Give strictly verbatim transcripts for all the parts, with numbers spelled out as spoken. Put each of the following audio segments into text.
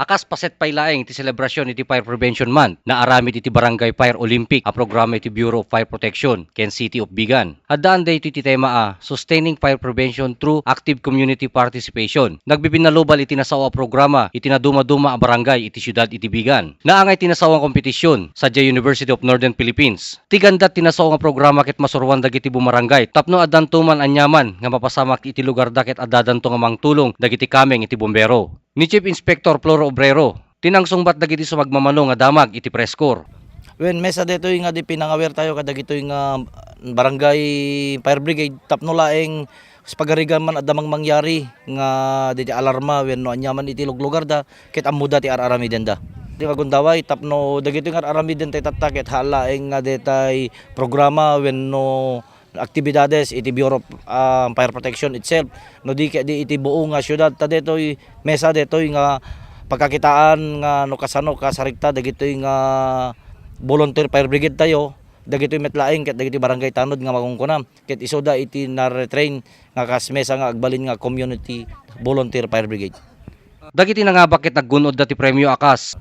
A kas paset pay laeng iti selebrasyon iti Fire Prevention Month, naaramid iti Barangay Fire Olympic a programa iti Bureau of Fire Protection ken City of Vigan. Addaan daytoy iti tema a Sustaining Fire Prevention Through Active Community Participation. Nagbibinnalubal iti nasao a programa iti nadumaduma a barangay iti siudad iti Vigan. Naangay ti nasao a kompetisyon sadiay University of Northern Philippines. Ti gandat ti nasao nga programa ket masuroan dagiti bumarangay tapno addanto man aniaman nga mapasamak iti lugarda ket addadanto nga mangtulong dagiti kameng iti bumbero. Ni Chief Inspector Floro Obrero, ti nangsungbat dagiti sumagmamano nga damag iti press corps. Wen, mesa daytoy nga di pinangaware tayo kadagitoy nga barangay fire brigade tapno laeng sa pagarigan man adda mang mangyari nga diti alarma wenno aniaman iti luglugarda ket ammoda ti ar-aramidenda. Ti nga gundaway tapno dagitoy nga ar-aramiden tayo tatta ket haan laeng nga detay programa wenno aktibidades iti Bureau of, ah, Fire Protection itself, no di ket di iti buo nga siudad. Ta detoy mesa detoy nga pagkakitaan nga no kasano kasarigta dagitoy nga volunteer fire brigade tayo, dagitoy met laeng ket dagitoy barangay tanod nga makunkuna ket isuda iti naretrain nga kas mesa nga agbalin nga community volunteer fire brigade. Dagiti nangabak ket naggun-odda ti premio a kas.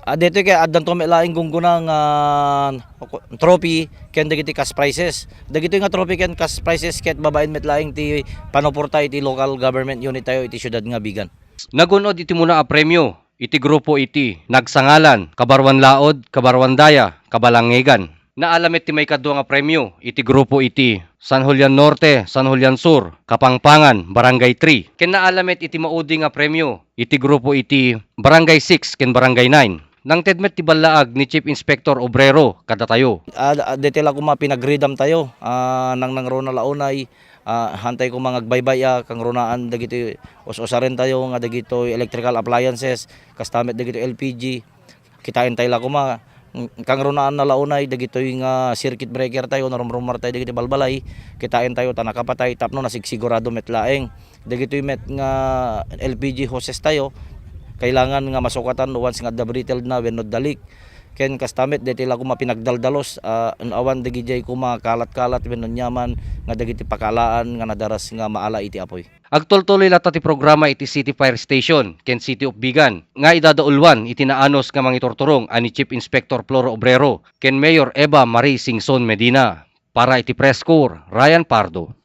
Ah, daytoy ket addanto met laeng gungguna nga trophy ken dagiti cash prizes. Dagitoy nga trophy ken cash prizes ket babaen met laeng ti panuporta iti local government unit tayo iti siudad nga Vigan. Nagun-od iti muna a premio iti grupo iti nagsangalan Kabaruan Laod, Kabaruan Daya, Kabalangigan. Naala met ti maikadua nga premio iti grupo iti San Julian Norte, San Julian Sur, Kapangpangan, Barangay three. Ken naala met iti maudi nga premio iti grupo iti Barangay six ken Barangay nine. Nangted met ti ballaag ni Chief Inspector Obrero kadatayo. Ah, da-, deti la koma pinagridam tayo. Ah, nang nangruna la unay, ah, hantay koma nga agbaybay-a, kangrunaan dagiti us-usaren tayo nga dagitoy electrical appliances, kasta met dagitoy L P G. Kitaen tayo la koma, mm, kangrunaan na la unay dagitoy nga circuit breaker tayo, narumrumar tayo dagiti balbalay, kitaen tayo ta nakapatay tapno nasigsigurado met laeng. Dagitoy met nga L P G hoses tayo, kailangan nga masukatan once nga adda brittled na wenno adda leak. Ken kasta met, deti la koma pinagdaldalos, ah, awan dagidiay koma kalat-kalat wenno aniaman nga dagiti pakaalaan nga nadaras nga maala iti apoy. Agtultuloy latta ti programa iti City Fire Station ken City of Vigan nga idadauluan iti naanus nga mangiturturong a ni Chief Inspector Floro Obrero ken Mayor Eva Marie Singson Medina. Para iti Press Corps, Ryan Pardo.